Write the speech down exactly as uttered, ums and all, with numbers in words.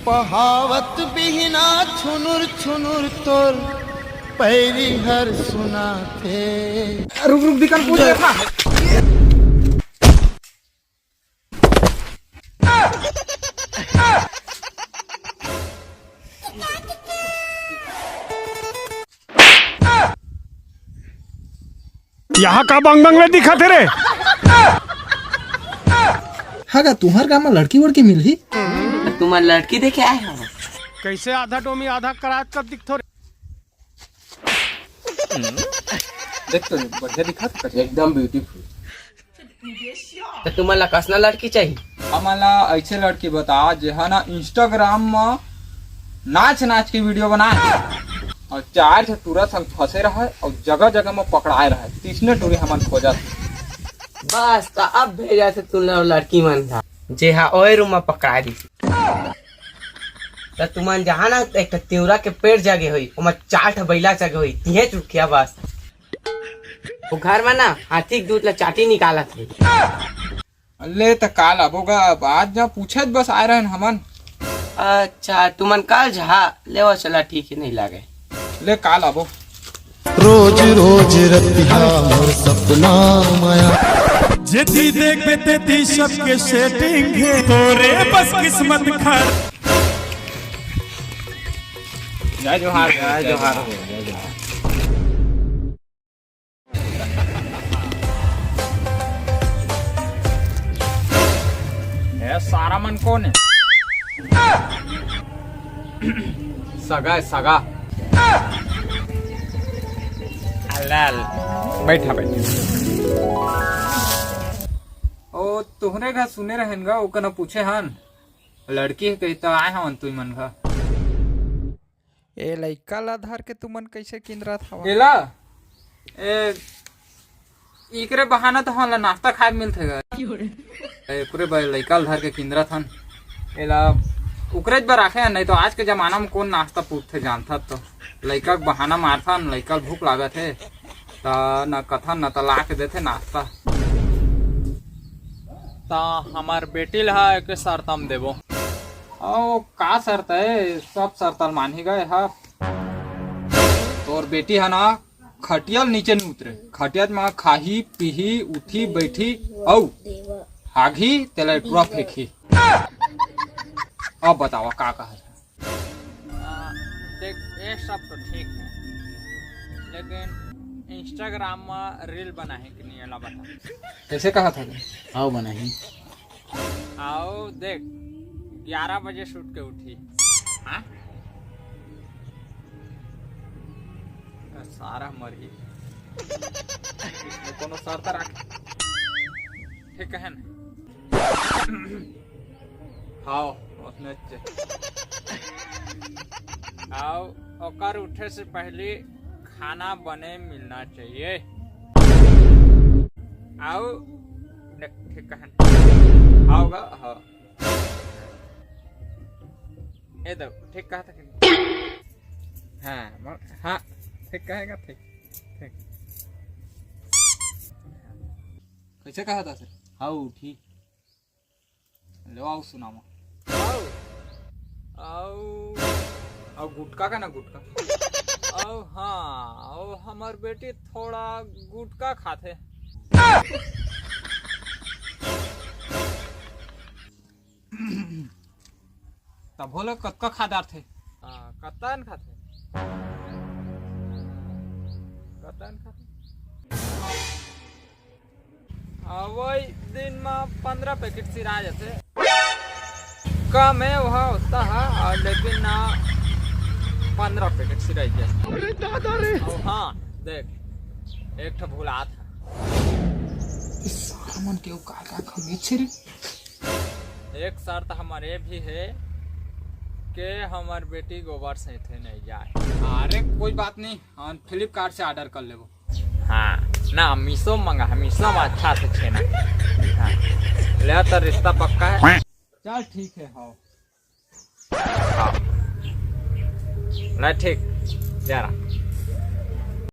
पहावत बिहना छुनुर छुनुर तोर पैरी हर सुनाथे। रुक रुक दिकन पूछ देखा। यहाँ का बंग बंग ले दिखत हे रे? हाँ गा, तुम्हार गाँव में लड़की वड़की मिलही? तुमन लड़की देखे आए हो? कैसे आधा डोमी आधा करात कब दिखथो रे? देख तो बढ़िया दिखत हे, एकदम ब्यूटीफुल। तो तुमन ला कसना लड़की चाहिए? हमन ला ऐसे लड़की बता, जेहा ना Instagram म नाच नाच के वीडियो बनाए और चार ठे टूरा संग फंसे रहे और जगह जगह म पकड़ाए रहे, तीसने टूरी हमन खोजत। बस, तो अब भेजा थे तुमन ला लड़की मन ला, जेहा ओए रूम म पकड़ा दी। त तुमन जहाँ ना एक ठो तिवरा के पेट जगे होई, ओमा चार ठो बइला जगे होई, तिहें चुरखिया बस। वो घर में ना हाथी के दूध ला चाटी निकालत होई। ले त काल आबो गा, अब आज जा पूछत बस आए रहन हमन। अच्छा, तुमन काल जा, ले वो चला ठीक ही नहीं लागे। ले काल आबो। रोज रोज रतिहा मोर सपना माया। जेती देखबे तेती सबके सेटिंग हे, तोरे बस किस्मत खर। जय जोहार, जय जोहार। ए सारा मन कोन हे? सगा हे, सगा। अलाल, बैठा, बैठा। ओ, तोहरे घर सुने रहेन गा, ओकर न पूछे हन। लड़की हे कही त आए हवन तुई मन घर। ए लइका ला धर के तुमन कइसे किंदरत हवा? एला? ए, इकरे बहाना तो हमला नाश्ता खाए मिलथे गा। ए, पूरे ब-, लइका ला धर के किंदरत हन। एला उकरेच बर राखे हन, नहीं तो आज के जमाना में कोन नाश्ता पूछथे जानथत तो। लइका के बहाना मारथन, लइका ल भूख लागत हे, त न कथन न त ला के देथे नाश्ता। त हमर बेटी ल हा एके शर्त म देबो। ओ, का शर्त हे? सब शर्त ल मानही गा हा। तोर बेटी ह ना खटिया ल नीचे नी उतरे, खटिया म खाही, पीही, उठी, बैठी, अउ हागही, तेला टूरा फेंकही। अब बतावा का कहा? आ, देख, ये सब तो ठीक है, लेकिन Instagram में रील बनाए कि नहीं, एला बता। कैसे कहा था? आओ बनाही। आओ देख, ग्यारह बजे सुत के उठी। हाँ? सारा मरही। कोनो शर्त राख। ठीक है ना? हाव, ओतने चे। हाव, ओकर उठे से पहले खाना बने मिलना चाहिए। आओ, ठीक कहन। हाव गा, हाव। ए दो, ठीक कहा था कि नहीं? हाँ, म-, हाँ, ठीक कहेगा, ठीक, ठीक। कैसे कहा था सर? हाउ, ठीक। लो, आओ सुनाओ। आओ। आओ। आओ, गुटखा का ना, गुटखा। आओ, हाँ, आओ, हमार बेटी थोड़ा गुटखा खाथे। तभो ले कतका खा डारथे? हाँ, कतन खाथे? कतन खाथे? आ, वही दिन में पंद्रह पैकेट सिरा जाथे। कम है वह होता है, और लेकिन ना, पंद्रह पैकेट सिराई जाथे। अरे दादा रे! और हाँ, देख, एक ठो भुलात है। इस सारा मन के का का खमीर छे रे? एक शर्त हमारे भी है कि हमार बेटी गोबर से थे नहीं जाए। अरे कोई बात नहीं, हम फ्लिपकार्ट से ऑर्डर कर लेबो। हाँ, ना, मीशो मंगा है, मीशो में अच्छा से छेना। हाँ। ले तो रिश्ता पक्का है। चल ठीक है, हाँ। हाँ। ले ठीक, जा रहा।